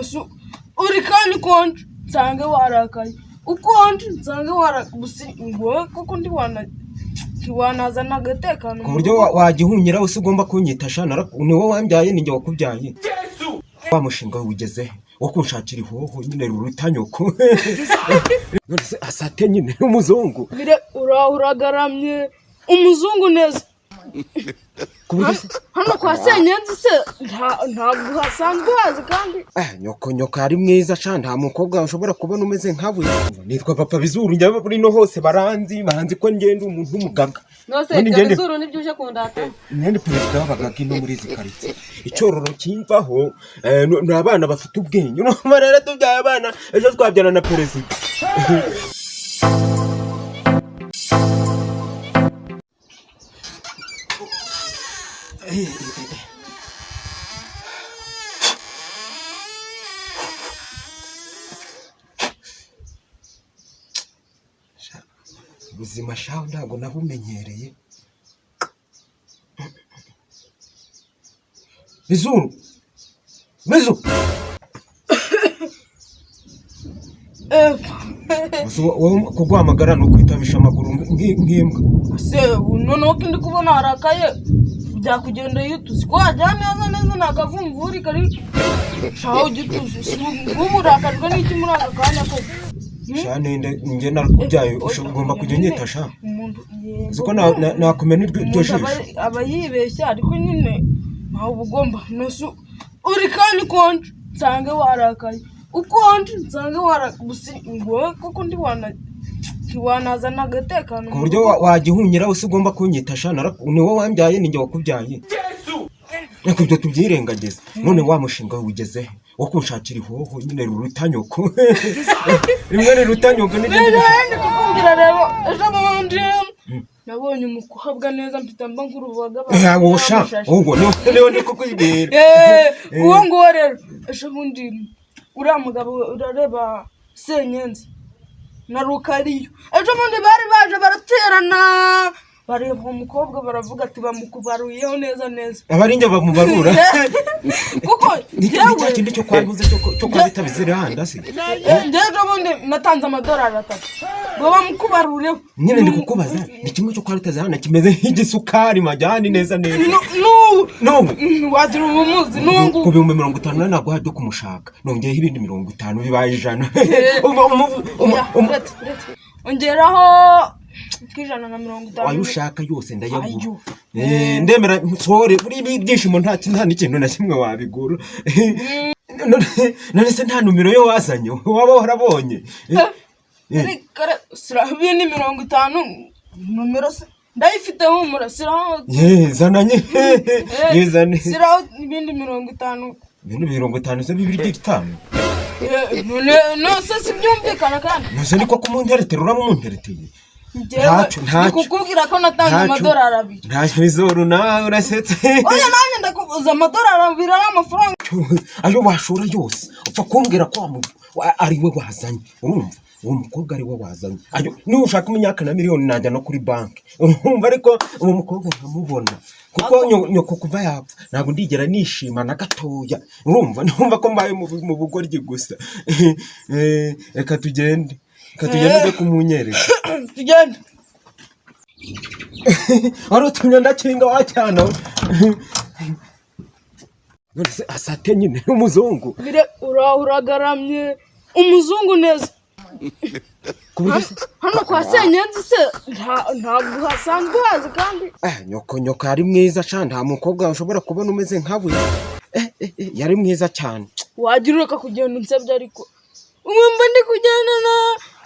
Uri kandi ukonje nsange warakaye, ukonje nsange warakaye, wowe koko ntiwanazana agatekano. Ku buryo wagihunyira se ugomba kunyita sha, ni wowe wambyaye, ni njye wakubyaye. Wa mushinga wugeze he wo kunshakira ihoho nyine ruruta nyoko? None se asate nyine umuzungu. Bire uraho uragaramye umuzungu neza. Ku buryo se Hano kwa Senyenzi se ntabwo hasanzwe hazi kandi. Nyoko ari mwiza sha, nta mukobwa ushobora kubona umeze nkawe. Nitwa Papa Bizuru, njya muri no hose baranzi ko ngenda umuntu w'umugaga. Nose None ibyo ngende bizuru nibyo uje kundata? Mwene perezida w'abagaga ino muri izi karitsiye, icyororo kimvaho ni abana bafite ubwenge. Urumva rero tubyaye abana, ejo twabyara na perezida. Ubuzima shaho ntabwo nabumenyereye. Bizuru, Bizu! Gusa wowe kuguhamagara ni ukwitabisha amaguru nk'imbwa. Se noneho ko ndi kubona warakaye, byakugendeye utuzi ko wajya neza neza ni akavumvuri kari shaho ugituzi. Si ubu urakajwe n'iki muri aka kanya koko? Sha ninde, njye narakubyaye, ugomba kujya unyita sha. Umuntu yego. Uzi ko nakumena iryo Umuntu aba jisho. aba yibeshya, ariko nyine ntawe uba ugomba. Nusu uri kandi ukonje nsange warakaye, ukonje nsange warakaye, wowe koko ntiwanazana agatekano. Ku buryo wagihunyira se ugomba kunyita sha, ni wowe wambyaye, ni njye wakubyaye. Reka ibyo tubyirengagize. None wa mushinga wugeze he wo kunshakira ihoho nyine ruruta nyoko? Rimwe riruta nyoko n'irindi. Rero ndi kukubwira rero, ejo bundi nabonye umukobwa neza, mpita mba nk'uruboga. Wowe sha, ubwo niwe ndi kukubwira. Uwo nguwo rero, ejo bundi uriya mugabo urareba Senyenzi na Rukariyo, ejo bundi bari baje baraterana, bareba uwo mukobwa, baravuga ati bamukubaruyeho neza neza. Aba ari njye bamubarura? Kuko Ni cya yewe kindi cyo kwa Ntuze, cyo kwa Bitabizirihanda se? Njyewe ejo bundi natanze amadolari 3 ngo bamukubarureho. Nyine ndi kukubaza, ni kimwe cyo kwa Bitazirihanda kimeze nk'igisukari majyani neza neza? N'ubu N'ubu wagira ubumuzi n'uwo nguwo. Ku 50,000 ntabwo wajya kumushaka, nongeyeho ibindi 50 bibaye 100. Uretse, uretse. Ongeraho nk'150. Ayo ushaka yose ndayagura. Ayo. Ndemera nsore buri ibi byishimo, nta n'ikintu na kimwe wabigura. None se nta nomero yo wazanye waba warabonye? Kare siraho ibindi 50, nomero se ndayifite, humura, siraho. Ye, zananye, yezane. Siraho ibindi 50. Ibintu 50 se bibiri by'itanu? None nose si byumvikana kandi? Nose niko kumunteretera, uramuntereteye. Njyewe Ntacyo, ntacyo. ndi kukubwira ko natanze Ntacyo. amadolari 2. Ntacyo bizuru, nawe urasetse. Oya, nanjye ndakubuza, amadolari 2 ari amafaranga. Ayo washora yose, upfa kumbwira ko ari we wazanye. Urumva uwo mukobwa ari we wazanye, ayo niba ushaka imyaka na miliyoni najya no kuri banki, urumva? Ariko uwo mukobwa nkamubona, kuko nyoko kuva yapfa ntabwo ndigera nishima na gatoya. Urumva numva ko mbaye mu bugoryi gusa. Reka tugende, reka tugende ujye kumunyereka. Tugende. Wari utumye ndakinga wacyana. None se asate nyine umuzungu. Bire uraho uragaramye umuzungu neza. Ku buryo se Hano kwa Senyenzi se ntabwo hasanzwe hazi kandi. Nyoko ari mwiza sha, nta mukobwa ushobora kubona umeze nkawe. Yari mwiza cyane. Wagira ureka kugenda unsebya, ariko wumva ndi kugenda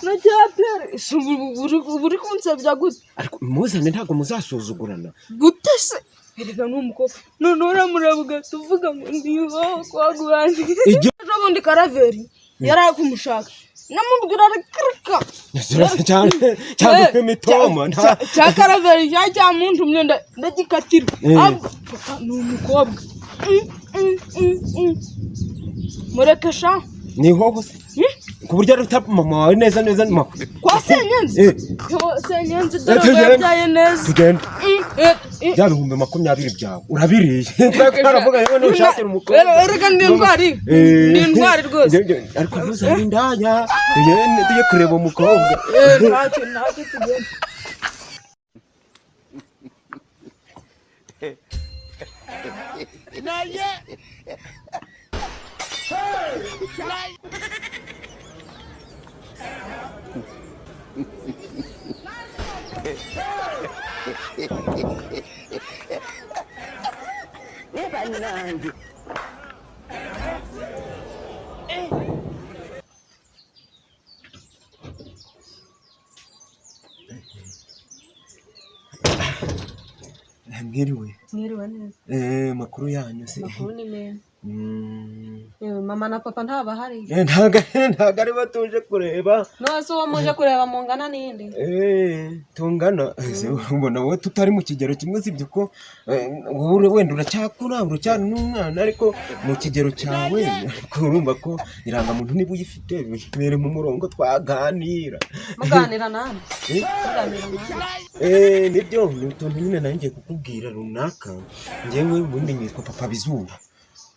na cya pere. Ese ubu uri kunsebya gute? Ariko muzane, ntabwo muzasuzugurana. Gute se? Erega ni umukobwa, noneho uramureba ugahita uvuga ngo ni wowe kwaguhaniye. Ejo bundi Karaveri yari ari kumushaka, namubwira reka. Zirasa cyane cyane nk'imitoma Cya Karaveri cya muntu ndagikatira. Ahubwo, papa, ni umukobwa. Mureke sha. Ni hoho se ku buryo aruta mama wawe neza neza Kwa Senyenzi? Eh. Yo, Senyenzi dore ngo Tugende. yabyaye neza. Tugende. Bya 20,000 byawe urabiriye. Twaravuga yewe nushakira umukobwa. Erega ndi intwari. Eh. Ndi intwari rwose. Ariko ntuzane indaya, tugende tujye kureba umukobwa. Eh, ntacyo, ntacyo, tugende. Mwiriwe. Mwiriwe neza. Eh, makuru yanyu se? Makuru ni meza. Mm. Yewe, mama na papa ntabahari. Eh, ntago ari bo tuje kureba. None se uwo muje kureba mungana n'indi? Eh, tungana. Ese ubona wowe tutari mu kigero kimwe? Usibye ko wowe wenda uracyakura, uracyari n'umwana, ariko mu kigero cyawe, ariko urumva ko irangamuntu niba uyifite biri mu murongo, twaganira. Muganira nande? Eh? Muganira nande? Eh, nibyo, ni utuntu nyine nanjye ngiye kukubwira runaka. Njyewe ubundi nitwa Papa Bizuru,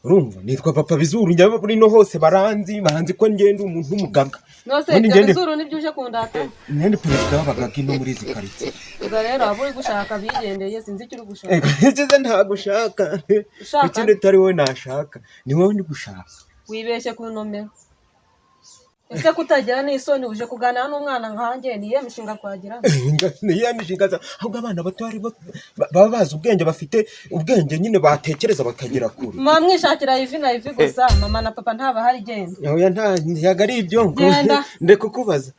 urumva? Nitwa Papa Bizuru. Njyewe muri no hose baranzi ko ngenda umuntu w'umugaga. None se Ubundi ibyo ngende bizuru nibyo uje kundata? Ngende perezida w'abagaga ino muri izi karitsiye. Ubwo rero abo uri gushaka bigendeye, sinzi icyo uri gushaka. Icyiza ntagushaka. Ushaka? Ikindi utari wowe nashaka, ni wowe ndi gushaka. Wibeshye ku nomero. Ese kutagira n'isoni, uje kuganira n'umwana nkanjye, ni iyihe mishinga twagira? Niyo mishinga ahubwo abana bato ari bo baba bazi ubwenge, bafite ubwenge nyine, batekereza bakagera kure. Mama mwishakira ivi na ivi gusa, mama na papa ntabahari, genda. Oya, ntago ari ibyo. Genda. Ndeka kukubaza.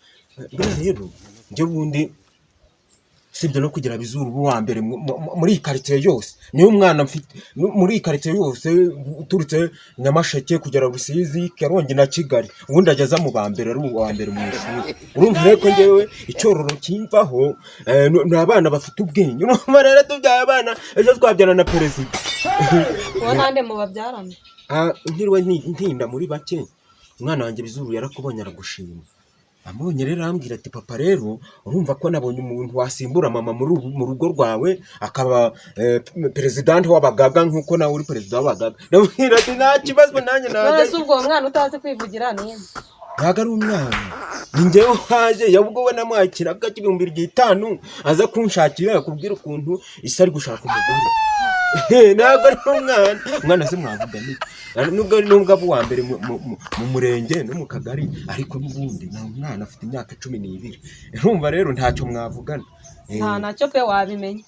Buriya rero njye bundi sibyo no kugira Bizuru uba uwa mbere muri iyi karitsiye yose, niyo mwana mfite muri iyi karitsiye yose, uturutse Nyamasheke kugera Rusizi, Karongi na Kigali, ubundi ageza mu ba mbere, ari uwa mbere mu ishuri. Urumva rero ko njyewe icyororo kimvaho ni abana bafite ubwenge. Urumva rero tubyaye abana, ejo twabyara na perezida. Uwo nande mu babyarana? Ah, nkiriwe ntinda muri bake, umwana wanjye Bizuru yarakubonye aragushima. Amubonye rero arambwira ati: "Papa rero, urumva ko nabonye umuntu wasimbura mama muri mu rugo rwawe, akaba perezidante w'abagaga nk'uko nawe uri perezida w'abagaga." Ndamubwira ati: "Nta kibazo, nanjye None najya." se ubwo uwo mwana utazi kwivugira ni nde? Ntabwo ari umwana, ni njyewe waje. Yabwo we namuhaye ikiraka cy'5,000 aza kunshakira, akubwira ukuntu isi ari gushaka umugore. Ntabwo ari umwana. Umwana se mwavuga ni nubwo aba uwa mbere mu murenge no mu kagari, ariko n'ubundi ni umwana, afite imyaka 12. Urumva rero ntacyo mwavugana. Nta nacyo pe, wabimenya.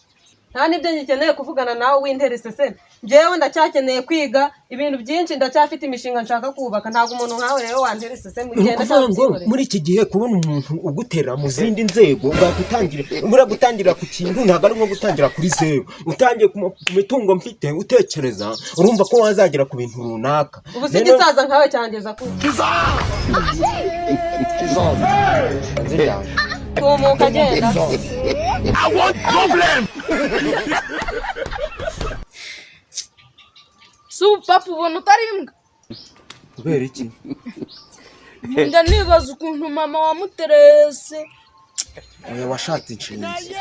Nta n'ibyo ngikeneye kuvugana nawe w'interese se. Njyewe ndacyakeneye kwiga ibintu byinshi, ndacyafite imishinga nshaka kubaka. Ntabwo umuntu nkawe rero wanterese se Ni mugenda. ukuvuga ngo muri iki gihe kubona umuntu ugutera mu zindi nzego, ugahita buriya gutangira ku kintu ntabwo ari nko gutangira kuri zeru. Utangiye ku mitungo mfite utekereza, urumva ko wazagera ku bintu runaka. Ubu si Rero- igisaza nkawe cyangeza kure. Tumuka, agenda. I want problem. Si ubu papa ubona utari imbwa? Kubera iki? Njya nibaza ukuntu mama wamuterese. Oya, washatse inshinzi.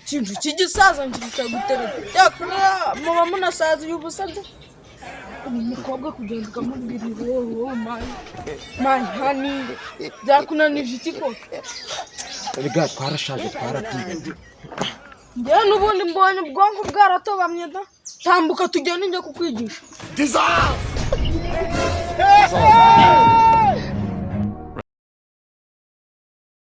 Ikintu cy'igisaza nkirusha gutereta, cyakora muba munasaziye ubusa byo. Ubu umukobwa kugenda ukamubwira wowe wowe my my honey, byakunanije iki koko? Erega twarashaje, twarabyibagiwe. Njyewe n'ubundi mbonye ubwonko bwaratobamye da. Tambuka tugende, njye kukwigisha. Jesus.